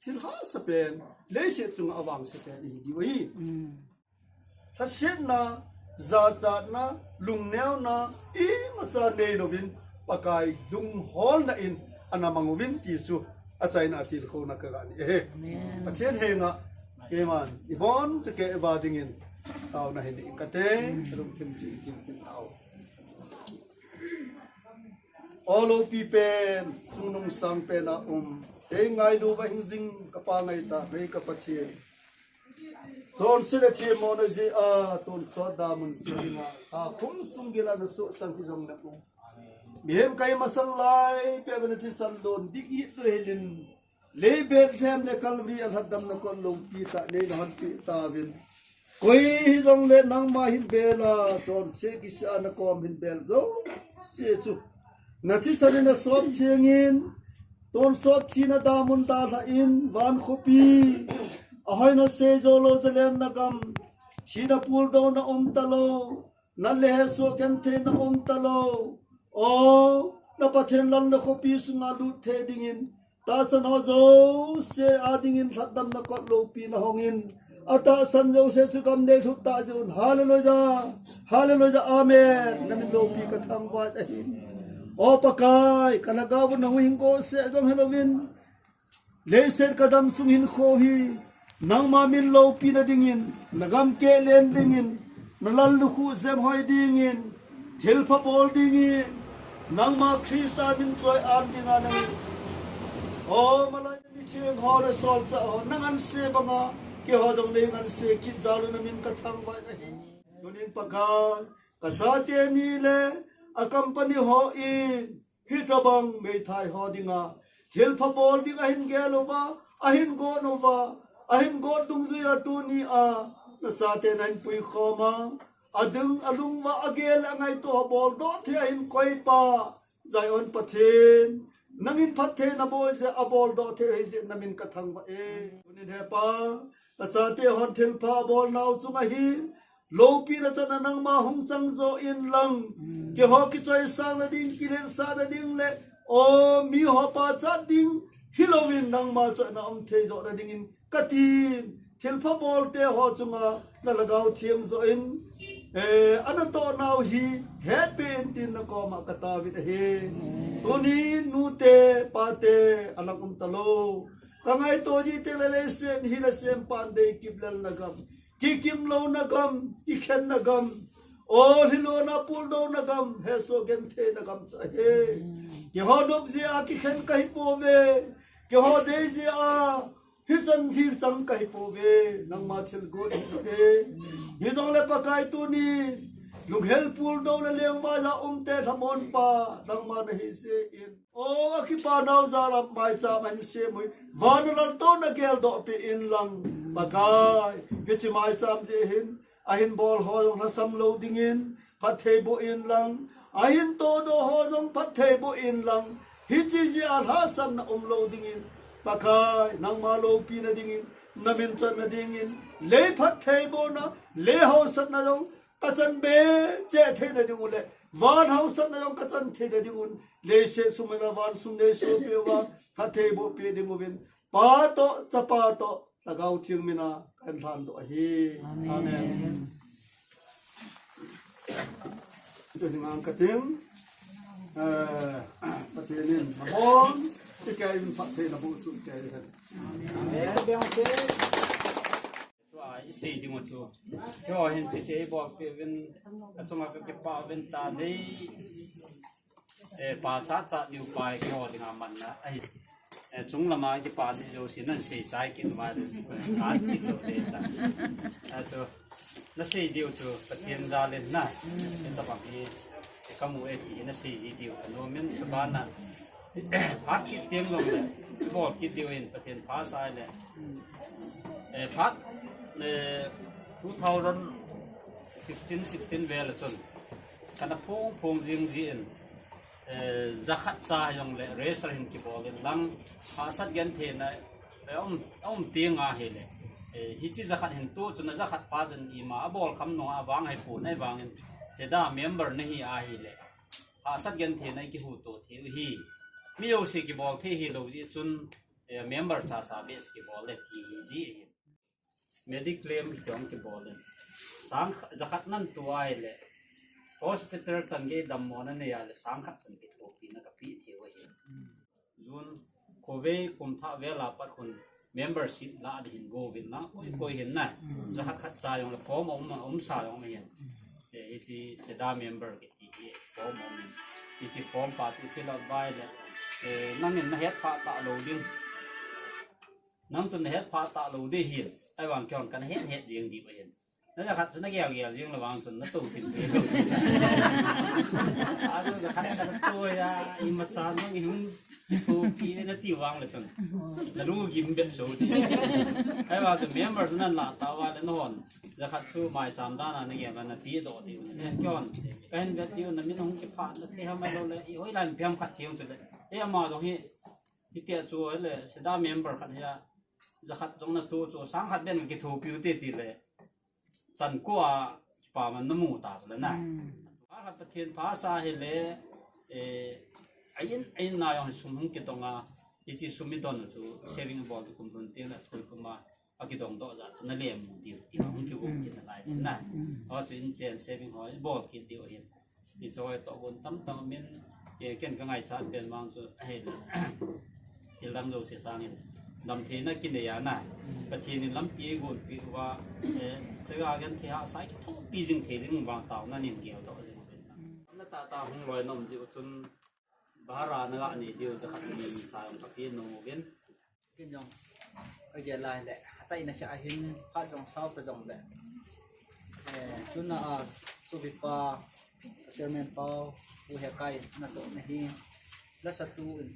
thil hahsa pen, leiset chunga avangse pen ihi diu ahi. Lhasetna, jachatna, lungneona, imacha neilouvin, Pakai lungholna in ana mang uvin ti chu, achaina tilkhouna kaga nei ahi. Pathen henga, keiman, ibonchauva dingin, taona hin nei kate, lungthim cheh in kin tao. O loupi pen, chungnung sang pen a um, kei ngailu va hing jing kapa ngaitah, nei ka Pathen. Chonset le themmona jeh a, tonsot damun cheh dinga, kha khum sung gila nasoh chang hijongle um. Mihem kahi masang lai, peh a nathisan don ding it lou helin, Lei Bethlehem le Calvary a lhatdamna kot loupi tah nei nahonpeh tauvin. Koi hijongle nangma hin bel a, chonset kisih a nakom hin bel jouse chu. Nathisan in asop thengin, tonsot thina damun dalhan, van khopi, ahoina seijou lou, jalenna gam, thina puldouna um talou, nat le hesoh gentheina um talou. O, na Pathen lal na khopi sunga lut thei dingin, tahsan ho jouse a dingin lhatdamna kot loupi nahongin, atahsan jouse chu gam nei lhut tah jeh un. Hallelujah, hallelujah, amen. Namin loupi kathangvah in ahi. O Pakai, kalhagao u nahung hin koseh jong helouvin, leiset kadam sung hinkho hi, nangma min loupina dingin, nagam kehlen dingin, nalal lukhuh jemhoi dingin, thilpha bol dingin, nangma Christa min choi-at dinga nangin. O malai, miching ho le solchah ho, nanganse banga, keiho jong nei nganse kit jal un namin kathangvah in ahi. Tunin Pakai, kachate ni le, a company hon, hitobang meithai ho dinga, thilpha bol ding ahin gel uva, ahin gon uva, ahin gon dungjuiya tuni a, nachaten ahin puikhom a, ading, alung uva, agel, angaito ho boldoh thei ahin koipa, Zion Pathen, nangin phatthei nabol jeh a boldoh thei ahi jeh in namin kathangvah e. Tunin hepa, nachate hon thilpha abolnau chunga hin, loupina chotna nangma hung chang jo in lang. Keiho kichoisahna ding, kiletsahna ding le, o, miho pachat ding, hilouvin nangma chotna um thei jo na dingin, katin, thilpha bolte ho chunga, nalhagao theng jo in, eh, anatoh nau hi, hetpeh in tin nakoma kataovin ahi. Tunin nute, pate, alang um talou. Kangaito jiteng le leiset hi nasempan deikip lelna gam, kikimlouna gam, kikhenna gam, o, lhilona puldouna gam, hesoh gentheina gam chu ahi. Keiho nop jeh a kikhen kahipouve, keiho dei jeh a, hichan hichang kahipouve, nangma thilgon hipouve. Hijongle Pakai tuni, lunghel puldou le lengvai a umte lhamon pa, nangma nahi jeh in. O, akipa nau jal a maicham ahin sem u hi, van a laltoh nageldoh peh in lang, Pakai, hiche maicham jeh hin, ahin bol ho jong lhasam lou dingin, phatthei boh in lang, ahin todoh ho jong phatthei boh in lang, hiche jeh a lhahsamna umlou dingin, Pakai, nangma loupina dingin, namin chotna dingin, lei phatthei bohna, lei haosatna jong, kachan be cheh theina ding u le, van haosatna jong kachan theina ding un, leiset sum le van sum neisohpeh uva, phatthei boh peh ding uvin, Pa toh, Chapa toh, Lhagao Theng mina kahin lhandoh ahi. Amen. Amen. Chu hi ngang ka ting, eh, Pathen in nabon, chu kei in phattheina boh suh kei hen. Tua i sei ding u chu. Keiho hin hiche i bolpeh uvin, ka chunga ka kipah uvin, ta nei, eh, pachat chat diu pa keiho dinga manna ahi. Eh, chunglama kipah ding jouse nan sei chai kit uva, eh, ka kit lou ding ta. Eh, chu, na sei diu chu Pathen jal in na. Hitabang hi, eh, kamu e ti na sei ji diu ka nom in, chubana. Phat kit teng jongle, bol kit diu in Pathen pha sa le. Eh, phat, eh, two thousand fifteen sixteen vel a chun, kana phong phong jing jin, eh, jakhat cha jongle register hin kibol in lang, hahsat gentheina, eh, um, um teng ahile. Eh, hiche jakhat hin tu chun a jakhat pa chun ima abol kham nung a vang hi pu nai vangin, SEDA member nahi ahile, hahsat gentheina i kihuto thei u hi. Mi jouse kibol thei hilou jeh chun, eh, member cha cha beh kibol le ti hi ji ahi. Mediclaim hi jong kibol in. Sang kh-, jakhat nan tu ahile, hospital chan gei dammo na nei ahile, sang khat chan kithopina kapeh thei u ahi. June, khovei kum thah vel a pat khun membership lah ding hin go uvin lang, koi koi hin na. Jakhat khat cha jongle form um, um sa jong ahin. Eh, hiche SEDA member kiti hi form um. Hiche form pa chu fill up vai le, eh, nangin na het pha talou ding. Nang chun na het pha talou ding hin. Ahivang keiho kana het het jing diu ahin. Na jakhat chu na gel gel jing le vang chun na tou thim thim. A chu jakhat na tou a, imacha nang i hung thopi na ti vang le chun, na lung gim bep so ti. Ahivang chu member chu nan la tauva le na hon. Jakhat chu maicham dan a na gel na ti doh diu. Eh, keiho. Ka hin vet diu na min hung kiphat na thei ham ahilouleh, i hoilai in pem khat thei chu le. Eh, ama jong hi, hitia chu le, SEDA member khat hi a, jakhat jong na tu chu, sang khat beh kithopi u te ti le. Chan ko a kipa man na mu ta le na. Hmm. Phat khat Pathen pha sa hile, eh, a in, a in na jong sum hung kitong a, hiche sum i don u chu, saving bol kum lhun teng le thoi kum a, akidong doh jat na le mu diu, ti hung kigong kit nalai na. Hmm. Ho chu in chen saving ho bol kit diu ahin. Hiche ho toh gon tam tam min, eh, ken ka ngaichat pen vang chu, eh, thil dang jouse sangin damtheina kinei a na. Pathen in lampi eigonpeh uva, eh, chaga genthei hahsa kithopi jing thei ding vang taona nin gel doh jing uvin. Na tata hung loi nom jeh u chun, bhara na ga nei diu jakhat ni cha jong kapeh nom uvin. Ken jong ka gel lai le, achaina khat ahin, phat jong sao ta jongle. Eh, tuna a, Subipa, Chairman Pau, Pu Hekai, natoh na hi, lasa tu in,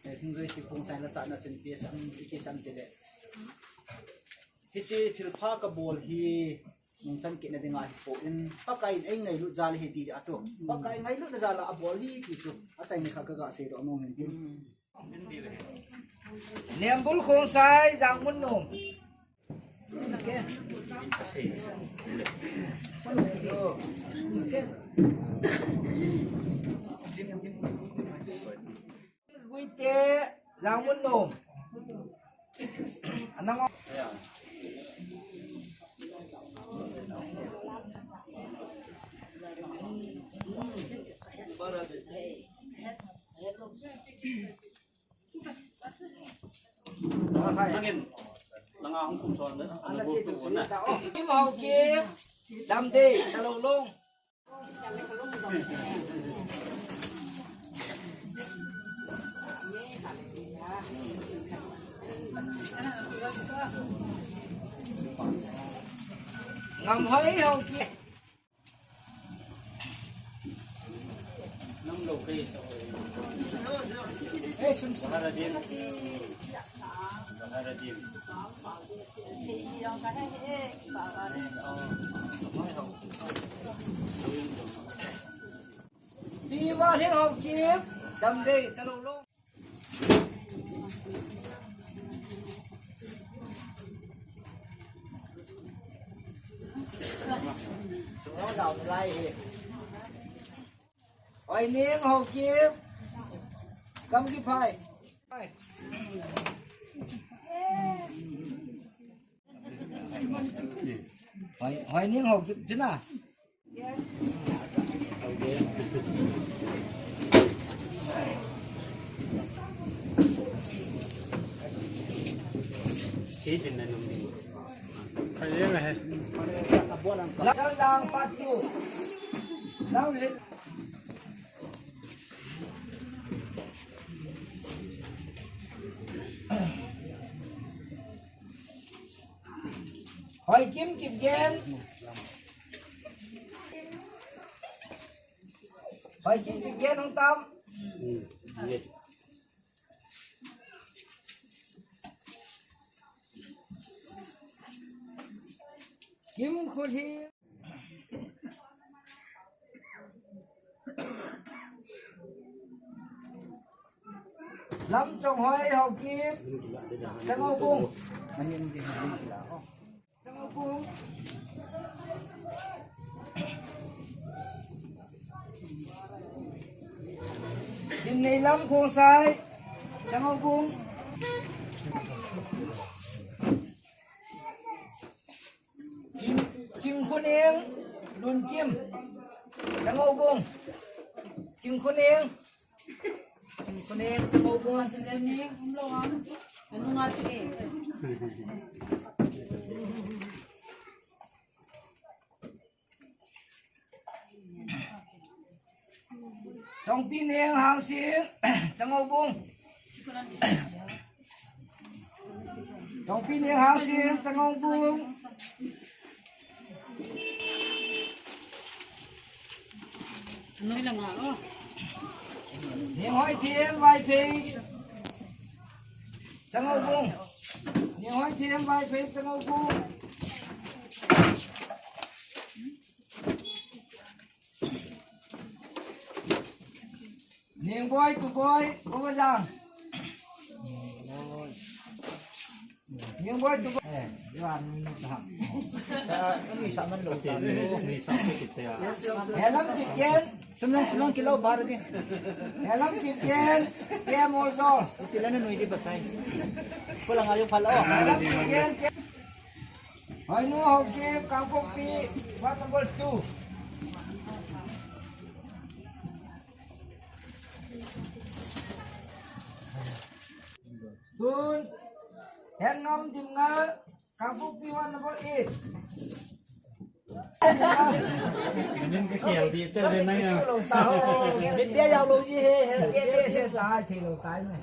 eh, Hingjoisi Pungsan lasa na chun pi sam, iti sam ti le. Hiche thilpha kabol hi, nungchan kit na dinga hipon, Pakai in eingailut jal ahi ti a chu. Pakai ngailutna jal a abol ahi ti chu, achaina khat kaga seidoh nom in tin. Nembul Khongsai, Jangmun nom. Guite, Jangmun nom. Anang. Nangin, nanga hung kum son na, ana bu tu na. Kim Haokip, Damdei, Talulong. Ngamhoi Haokip. Pi Valhing Haokip, Damdei, Talulong. Hoining Haokip, Gamgiphai. Hoi, Hoining Haokip, Juna. Lasal Jang part two. Nang le. Hoikim Kipgen. Hoikim Kipgen hung tam. Kim Khulhing. Lamchonghoi Haokip. Changoubung. Changoubung. Dinneilam Khongsai. Changoubung. Ching, Chingkhoneng Lunkim. Changoubung. Chingkhoneng. Chingkhoneng Changoubung. Chingkhoneng umlo am. Anu nga chu e. Chongpineng Hangsing, Changoubung. Chongpineng Hangsing, Changoubung. Noi la nga, oh. Nenghoithem Vaiphei, Changoubung. Nenghoithem Vaiphei, Changoubung. Nengboi Tuboi, Bogajang. Nengboi Tuboi. Eh, Johan ni ta. Ni sa man lo ta. Ni sa se kit ya. Helam Kipgen. Sumlang, sumlang kilo bar di. Helam Kipgen. Kemo Zol. Tilana nui di batai. Pulang ayo pala. Helam Kipgen. Hoinu Haokip, Kangpokpi, ward number two. Tun, Hengam Dimngal, Kangpokpi, ward number eight. Min ka khel di, chal le na ya. Min dia ya lo ji he, he. Dia dia se tai, thei lo tai me.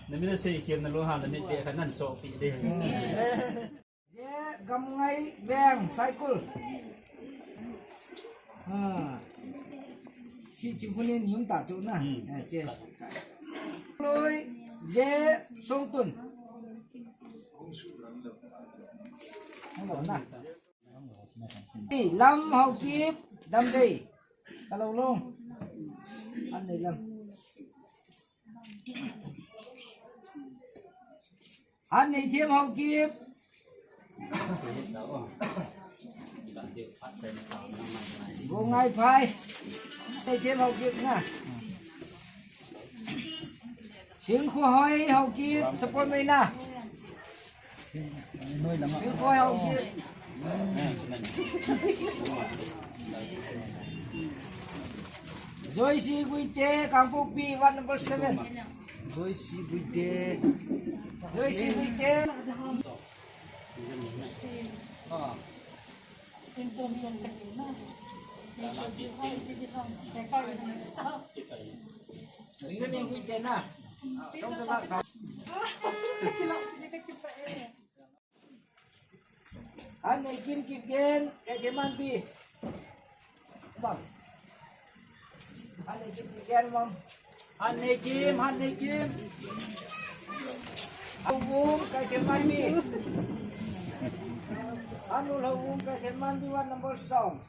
Na min sei khel na lo ha, na min dia ka nan so pi de. Je Gamngai Veng, Saikul. Ha. Chi chi huni nium ta chu na. Hmm. Eh, che. Loi, Je Songtun. Hello na. Lam Haokip, Damdei. Hello, long. An nei lam. Hanneithem Haokip. Gongai Phai. Hanneithem Haokip na. Singkhohoi Haokip, support mai na. Singkhohoi Haokip. Joyce Guite, Kangpokpi, ward number seven. Joyce Guite. Joyce Guite. Ringan yang Guite na. Hanneikim Kipgen, Kaithemanbi. Bang. Hanneikim Kipgen, bang. Hanneikim, Hanneikim. Haoum, Kaithemanbi. Hanulhaoum, Kaithemanbi, ward number song.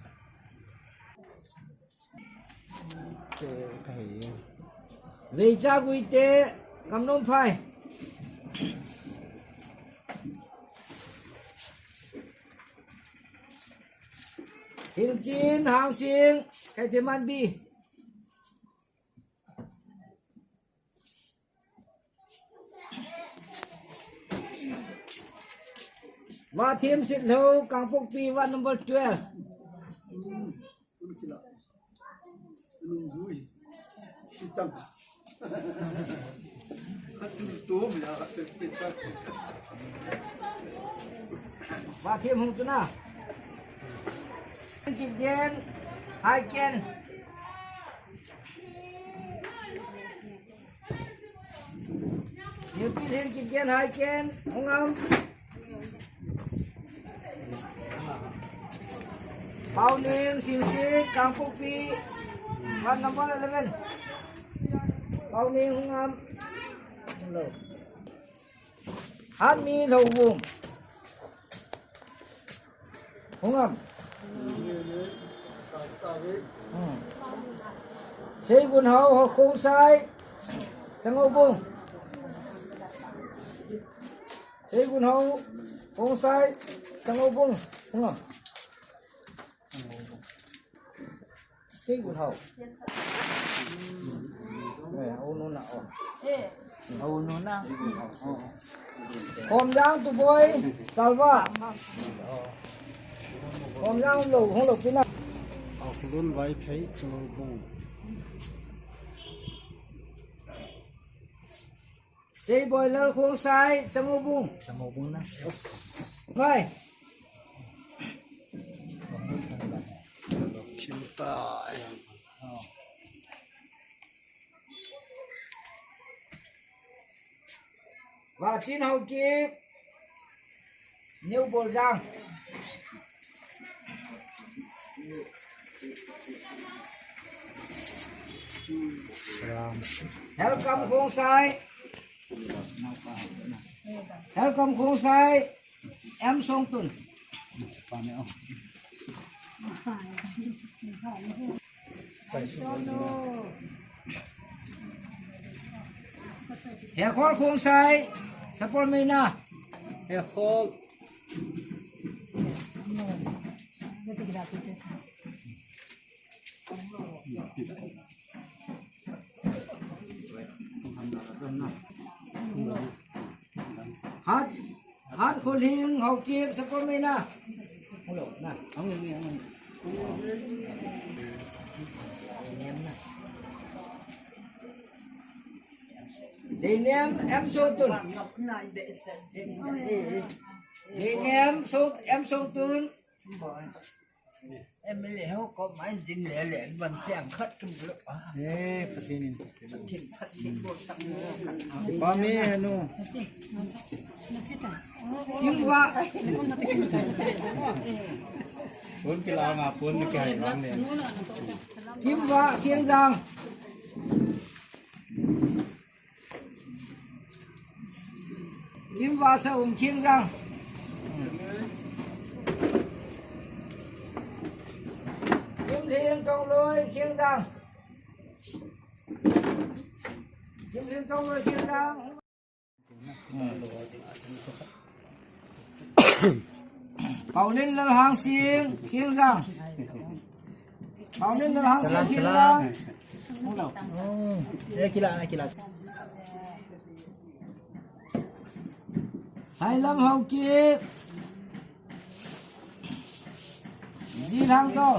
Veicha Guite, Kamnomphai. Hilchin Hangsing, Kaithemanbi. Vathim Sitlhou, Kangpokpi, ward number twelve. Vathiam hung chuna. Kipgen, Haiken. Nipi Lhing, Kipgen, Haiken, hung am. Paoning, Simsit, Kangpokpi, ward number eleven. Paoning, hung am. Hello. Hatmi, Lhouvum. Hung am. Hmm. Seigunhao, Khongsai, Changoubung. Seigunhao, Khongsai, Changoubung. Hung am. Seigunhao. Eh, au nu na, oh. Au nu na. Khomjang, Tuboi, Salva. Khomjang lo, hung lo pina. Aklun Vaiphei, Changoubung. Seiboilal, Khongsai, Changoubung. Changoubung na. Mai. Thim tai. Vachin Haokip. New Boljang. Welcome, Khongsai. Welcome, Khongsai. M Songtun. Hekhol Khongsai, support mai na. Hekhol. Hat, Hat Kholhing, Haokip, support mai na. Hello, na. Ang ni, ang ni. Deinem na. Deinem, M Songtun. Deinem, Song, M Songtun. Em le ho ko mai din le le ban thiang khat tum lo. Eh, Pathen in. Pathen, Pathen bol tak mo. Pa mi nu. Kimva. Pun kila nga pun ni kai lang le. Kimva Khengjang. Kimva Saum Khengjang. Kimlhing Chongloi Khengjang. Kimlhing Chongloi Khengjang. Paolin Lalhangsing Khengjang. Paolin Lalhangsing Khengjang. Oh, eh, kila, kila. Hailam Haokip. Jilhangjo.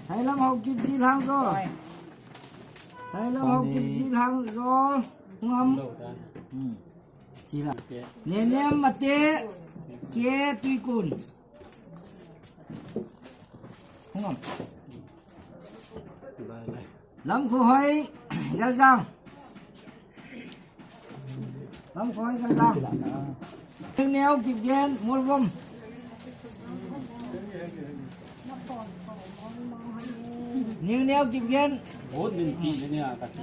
Hailam Haokip Jilhangjo. Hailam Haokip Jilhangjo. Ngam. Hmm. Sila. Nenem Mate K Tuikun. Hung am. Lamkhohoi Geljang. Lamkhohoi Geljang. Ningneo Kipgen Molvom. Ningneo Kipgen. Vote nin pi ne a ka ti.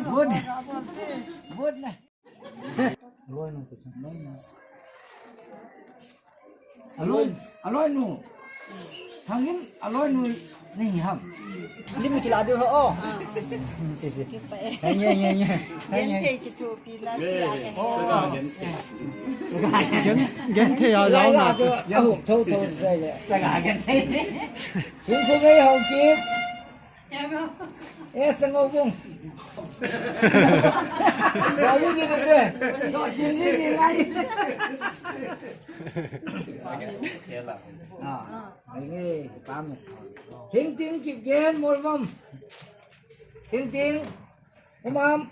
Vote. Vote na. Aloi nu tu sa, aloi nu. Aloi, aloi nu. Thangin aloi nu nahi ham. Lim kila diu ho. Che, che. Hai, nye, nye, nye. Hai, nye. Gen thei ki thu pi na kila. Gen, gen thei a jao na che. Ahu, tho, tho, sai le. Saga gen thei. Sing Sing ei Haokip. Eh, Sangoubung. Galu ni de se. Do chin ni ni ngai. Ah, ngai, pam. Hingting Kipgen Molvom. Hingting. Umam.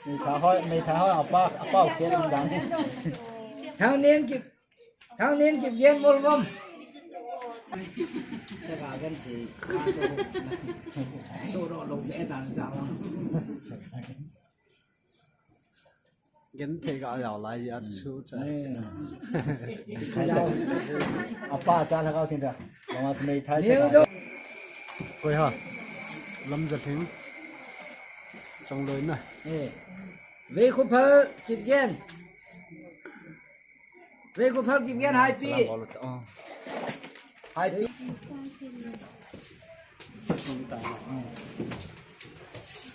Mei tha hoi, mei tha hoi, apa, apa, okay, lam dan. Thang nen ki, thang nen ki, gen mol bom. Chaka gan ti, so ro lo be dan sa. Genthei ga jao lai a chu cha. Apa cha la ka tin da. Lama nei thai cha. Koi ha. Lamjalhing. Chongloi na. Eh. Veikhophal Kipgen. Veikhophal Kipgen, Haipi. Haipi.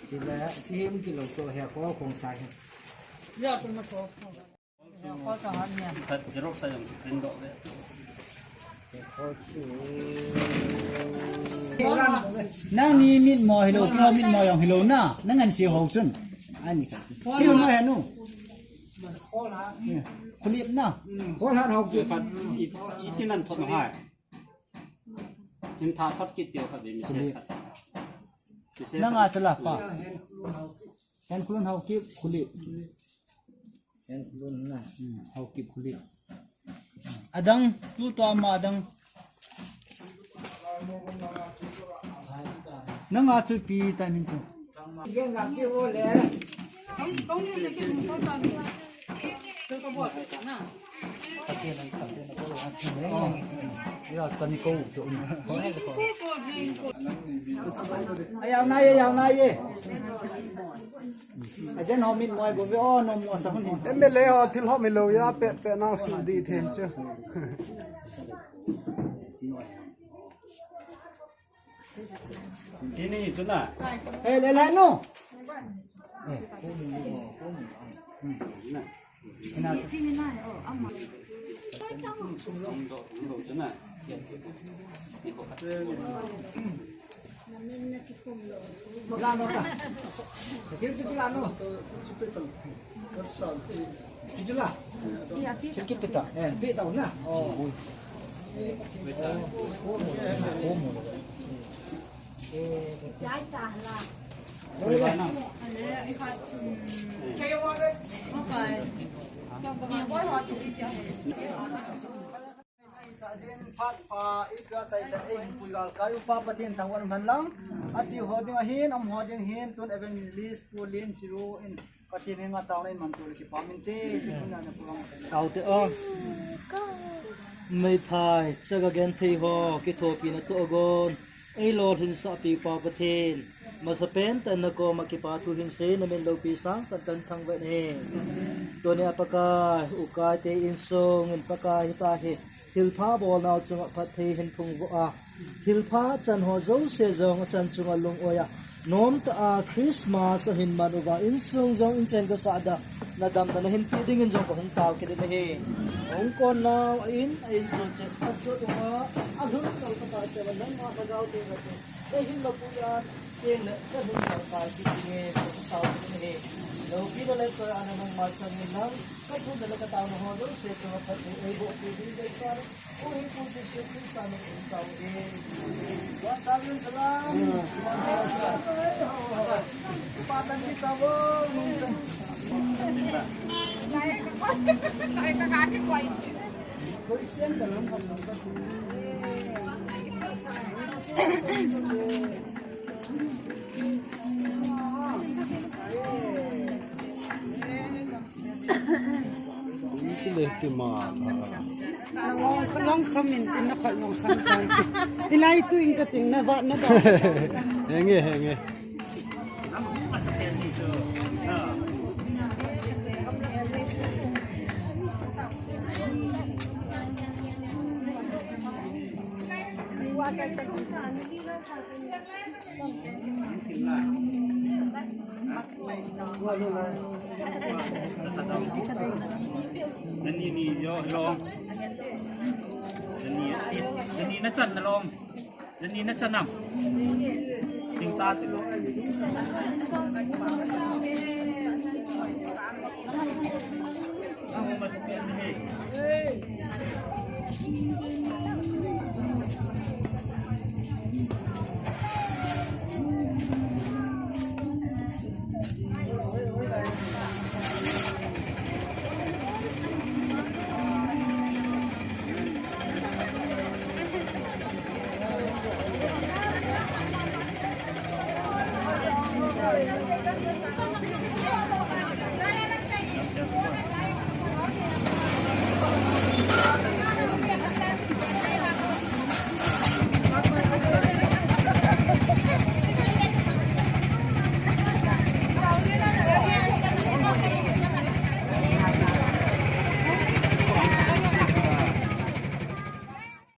Chile, chi him kilo to he ko kong sa he. Ya, tu ma to. Xerox sa jong print doh ve. Nangni mitmo hilou, keiho mitmo jong hilou na, nangin si ho chun. Ani ka. Si ho mo he nu. Khulip na. Khol han ho ki. Itin an thot hai. Nin tha thot kit teo kha be message khat. Message nanga khat. Chala pa. Hen khulun hau kip khuli. Hen khulun na. Hmm, hau kip khuli. Adang, tu to ama adang. Nanga chu pi ta min chu. Ayau nai ye, ayau nai ye. Ajen ho mit moi bom ve o, nom mo sa hun hin. M L A ho thil ho mi lo ya pe pe nang su di then chu. Chini chu na. He le le nu. Phat pha, ipi a chai chan ei pui gal kai u Pa Pathen thangvah man lang. Achi ho ding ahin, um ho ding hin, tun evangelist Pu Lin Chiru in Pathen henga taona in man tu le kipa min te, tun na na pu lang. Taute o. Meithai, chaga genthei ho, kithopi na tu agon. Ei lolhinsah pi Pa Pathen. Masapen tah in na koma kipa thu hinsei na min loupi sangtah in kathangvah e. Tuni a Pakai, ukai te insung in Pakai hita hi. Thilpha bolnau chunga phatthei hin phungvuh a. Thilpha chan ho jouse jong achan chunga lung-oi a. Nomtah a Christmas ahin man uva insung jong inchen kasah da. Na damna nahin pe dingin jong kahung tao kit in ahi. Hung kon nau a in, a insung cheh. Achot uva, alhun kal kata cheh, nangma lhagao te kate. Ei hin lopui a, teng le, ka hin lopui a, kiti nge, ka tao nge. Lopi le le choi ana nangma chang in lang, ka thum le ka tao na ho lo, se ka phat ne, ei bo ti ding dei sa, ko hin pu Jesu Christa na in tao nge. Wa ta bin salam. Pa tan ki ta bo, nung tan. Nang ong ka long kham in tin na khat long kham tan. Ilai tu in ka ting na ba na ba. Henge, henge. Nani ni yo long. Nani, nani na chan na long. Nani na chan nam. Ting ta ti lo.